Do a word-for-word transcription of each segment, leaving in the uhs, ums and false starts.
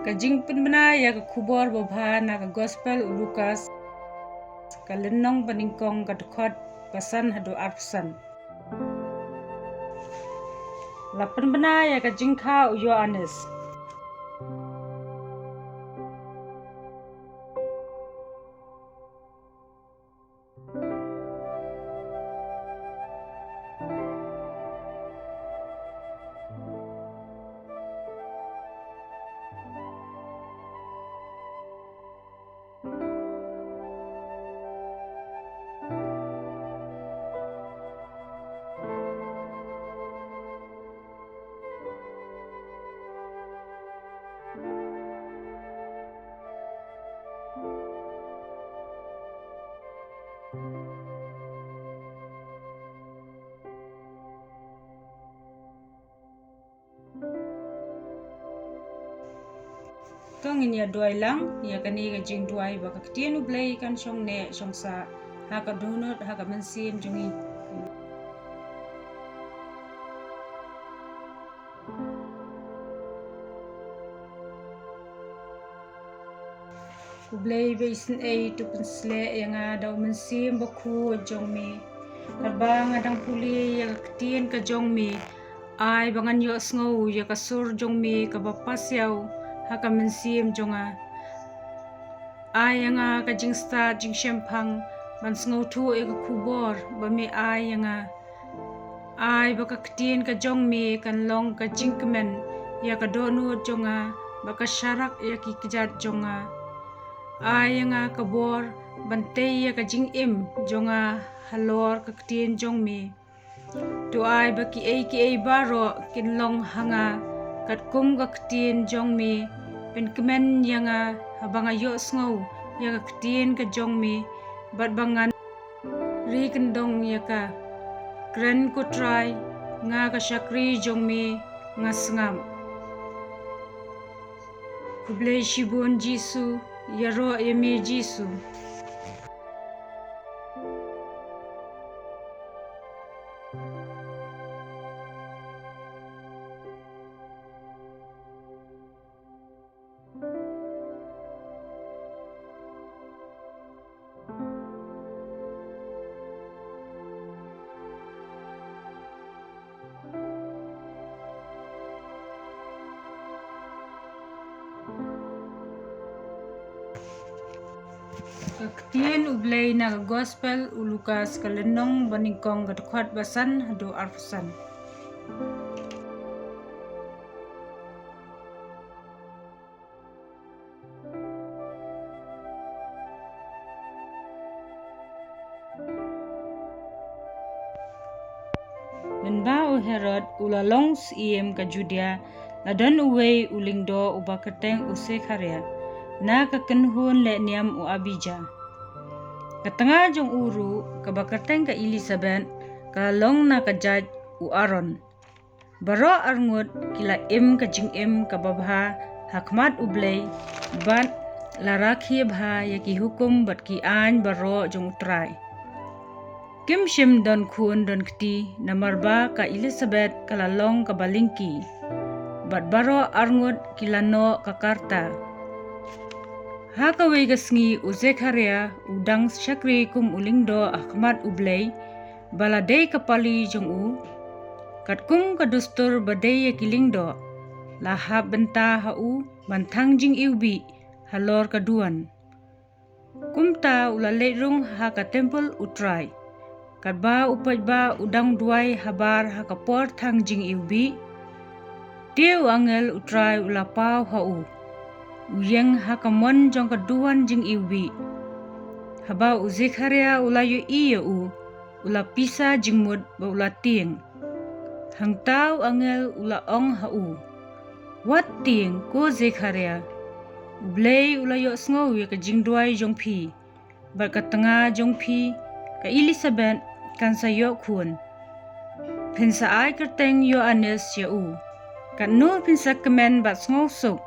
Ka jingpynbna ïa ka khubor babha na ka Gospel u Lukas, ka lynnong banyngkong, ka dkhot ba san haduh arphew san. La pynbna ïa ka jingkha u Ïoannis. To ngin ïa duwai lang ïa kane ka jingduwai ba ka ktien U Blei kan shong neh shong sah ha ka dohnud ha ka mynsiem jong ngi. U Blei ba isynei, to pynsleh ïa nga da u Mynsiem Bakhuid jong me. Katba nga dang pule ïa ka ktien ka jong me, ai ba ngan ïohsngew ïa ka sur jong me kaba pasiaw ha ka mynsiem jong nga. Ai ïa nga ka jingstad jingshemphang ban sngewthuh ïa ka khubor ba me ai ïa nga. Ai ba ka ktien ka jong me kan long ka jingkmen ïa ka dohnud jong nga, ba ka sharak ïa ki kjat jong nga. Ai ïa nga ka bor ban tei ïa ka jingim jong nga halor ka ktien jong me. To ai ba kiei kiei baroh kin long ha nga katkum ka ktien jong me. Pynkmen ïa nga haba nga ïohsngew ïa ka ktien ka jong me, bad ba ngan ri kyndong ïa ka. Kren ko Trai, nga ka shakri jong me, nga sngap. Khublei shibun Jisu, ïaroh ïa me Jisu. Ka ktien U Blei na ka Gospel u Lukas, ka lynnong banyngkong, ka dkhot ba san haduh arphew san. Mynba u Herod u la long syiem ka Judia, la don uwei u lyngdoh uba kyrteng u Sekharia, na ka kynhun lehniam u Abija. Ka tnga jong u ruh kaba kyrteng ka Elisabet ka la long na ka jait u Aaron. Baroh arngut ki la im ka jingim kaba bha ha khmat U Blei, bad la rakhe bha ïa ki hukum bad ki aiñ baroh jong U Trai. Kim shym don khun don kti, namar ba ka Elisabet ka la long kaba lyngki, bad baroh arngut ki la noh ka karta. Ha kawei ka sngi u Sekharia u dang shakri kum u lyngdoh ha khmat U Blei, ba la dei ka pali jong u. Katkum ka dustur ba dei ïa ki lyngdoh, la hap bynta ha u ban thang jingiwbih halor ka duwan. Kumta u la leit rung ha ka templ U Trai. Katba u paidbah u dang duwai habar ha ka por thang jingiwbih, te u angel U Trai u la paw ha u. U ïeng ha ka mon jong ka duwan jingiwbih. Haba u Sekharia u la ïohi ïa u, u la pisa jingmut bad u la tieng. Hangta u angel u la ong ha u, wat tieng ko Sekharia. U Blei u la ïohsngew ïa ka jingduwai jong phi, bad ka tnga jong phi ka Elisabet kan sa ïoh khun. Phin sa ai kyrteng Ïoannis ïa u. Katno phin sa kmen bad sngewsuk,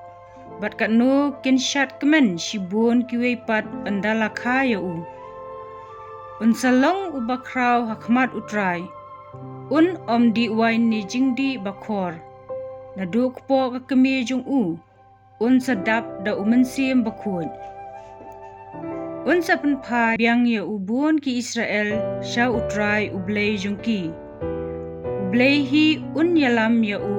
bad katno kin shad kmen shibun kiwei pat ynda la kha ïa u. Un sa long uba khraw ha khmat U Trai. Un ym dih waiñ ne jingdih bakhor. Naduh kpoh ka kmie jong u, un sa dap da U Mynsiem Bakhuid. Un sa pynphai biang ïa u bun ki Israel sha U Trai U Blei jong ki. U Blei hi un ïalam ïa u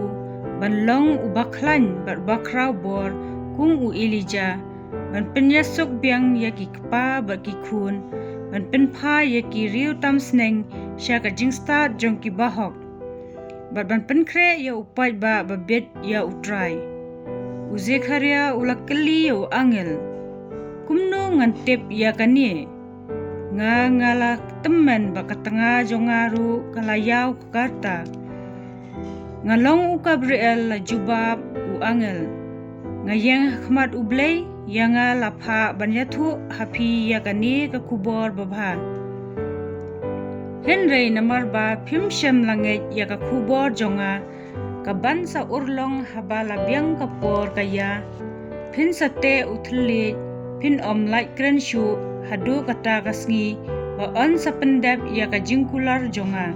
ban long u bakhlaiñ bad bakhraw bor kum u Elijah, ban pynïasuk biang ïa ki kpa bad ki khun, ban pynphai ïa ki riew tam sneng sha ka jingstad jong ki bahok, bad ban pynkhreh ïa u paidbah ba bit ïa U Trai. U Zekaria u la kylli ïa u angel: Kumno ngan tip ïa kane? Nga, nga la tymmen ba ka tnga jong nga ruh ka la ïaw ka karta. Nga long u Gabriel, la jubab u angel. Nga ïeng ha khmat U Blei, ïa nga la phah ban ïathuh ha phi ïa kane ka khubor babha. Hynrei namar ba phim shym la ngeit ïa ka khubor jong nga, kaban sa urlong haba la biang ka por ka ïa, phin sa teh u thylliej, phin ym lait kren shuh haduh kata ka sngi ba yn sa pyndep ïa ka jingkular jong nga.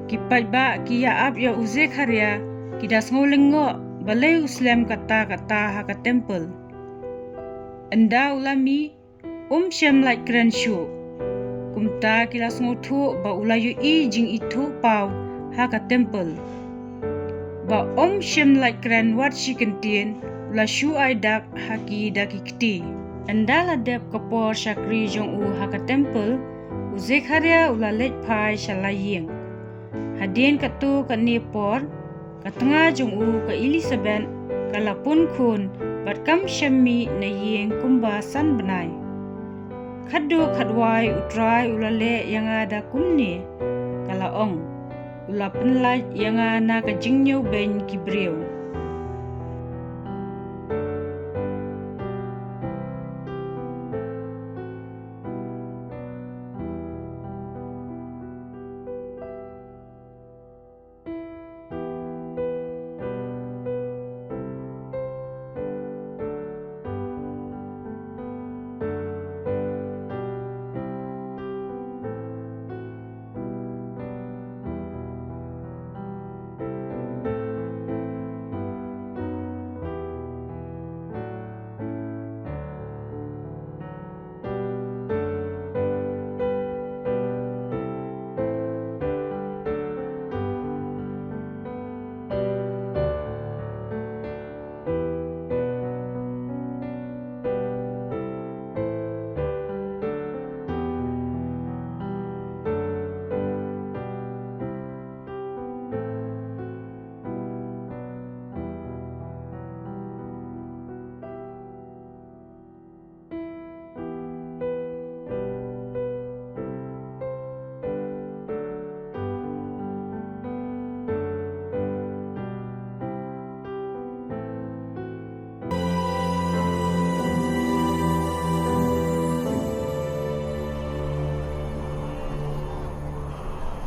Ki paidbah ki ïa ap ïa u Zekaria, ki da sngew lyngngoh balei u slem katta katta ha ka templ. Ynda u la mih, um shym lait kren shuh. Kumta ki la sngewthuh ba u la ïohi jingithuh paw ha ka templ, ba um shym lait kren wat shi kyntien, u la shu ai dak ha ki da ki kti. Ynda la dep ka por shakri jong u ha ka templ, u Zekaria u la leit phai sha la ïing. Hadien katto katne por, ka tnga jong u ka Elisabet ka la pun khun, bad kam shym mih na ïing kumba san bnai. Khatduh khatwai U Trai u la leh ïa nga da kumne, ka la ong. U la pynlait ïa nga na ka jingñiewbeiñ ki briew.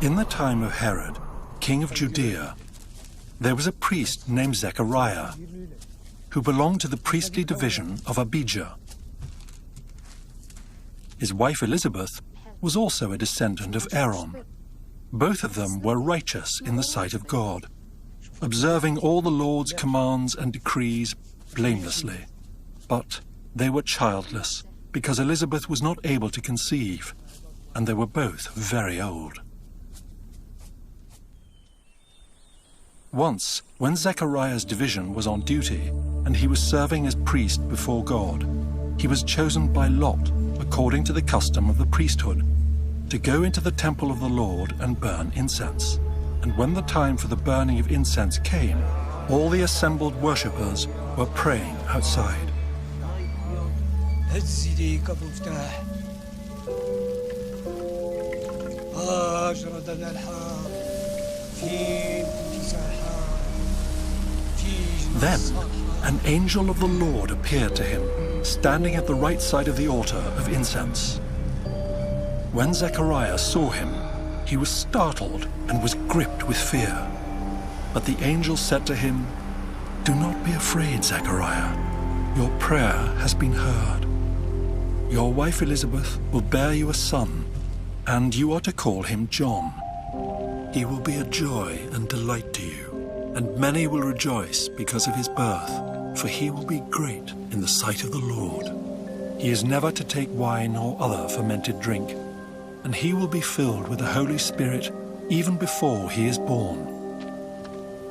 In the time of Herod, king of Judea, there was a priest named Zechariah, who belonged to the priestly division of Abijah. His wife Elizabeth was also a descendant of Aaron. Both of them were righteous in the sight of God, observing all the Lord's commands and decrees blamelessly. But they were childless, because Elizabeth was not able to conceive, and they were both very old. Once, when Zechariah's division was on duty, and he was serving as priest before God, he was chosen by lot, according to the custom of the priesthood, to go into the temple of the Lord and burn incense. And when the time for the burning of incense came, all the assembled worshippers were praying outside. Then an angel of the Lord appeared to him, standing at the right side of the altar of incense. When Zechariah saw him, he was startled and was gripped with fear. But the angel said to him, "Do not be afraid, Zechariah. Your prayer has been heard. Your wife Elizabeth will bear you a son, and you are to call him John. He will be a joy and delight to you, and many will rejoice because of his birth. for he will be great in the sight of the Lord. He is never to take wine or other fermented drink, and he will be filled with the Holy Spirit even before he is born.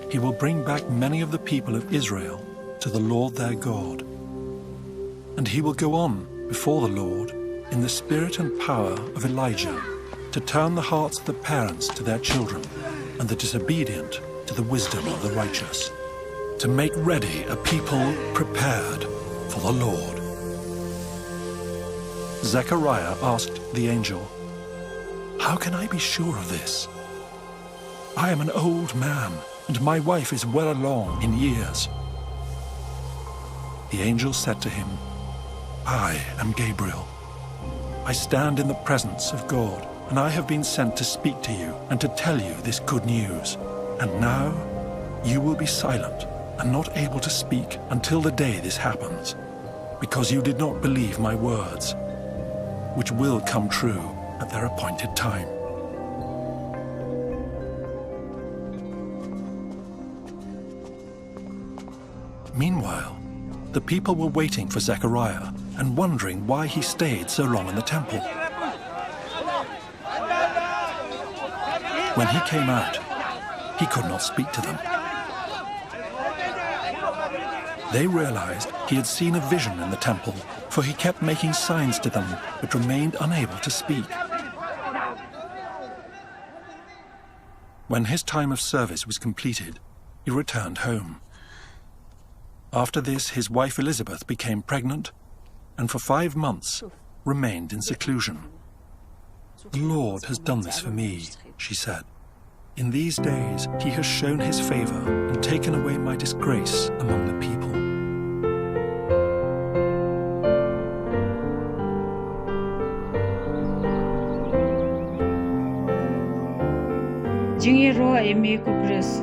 He will bring back many of the people of Israel to the Lord their God. And he will go on before the Lord in the spirit and power of Elijah, to turn the hearts of the parents to their children, and the disobedient to the wisdom of the righteous, to make ready a people prepared for the Lord. Zechariah asked the angel, "How can I be sure of this? I am an old man, and my wife is well along in years." The angel said to him, "I am Gabriel. I stand in the presence of God, and I have been sent to speak to you and to tell you this good news. And now you will be silent and not able to speak until the day this happens, because you did not believe my words, which will come true at their appointed time." Meanwhile, the people were waiting for Zechariah and wondering why he stayed so long in the temple. When he came out, he could not speak to them. They realized he had seen a vision in the temple, for he kept making signs to them but remained unable to speak. When his time of service was completed, he returned home. After this, his wife Elizabeth became pregnant and for five months remained in seclusion. "The Lord has done this for me," she said. "In these days, he has shown his favor and taken away my disgrace among the people." Jingïaroh ïa me ko Khrist.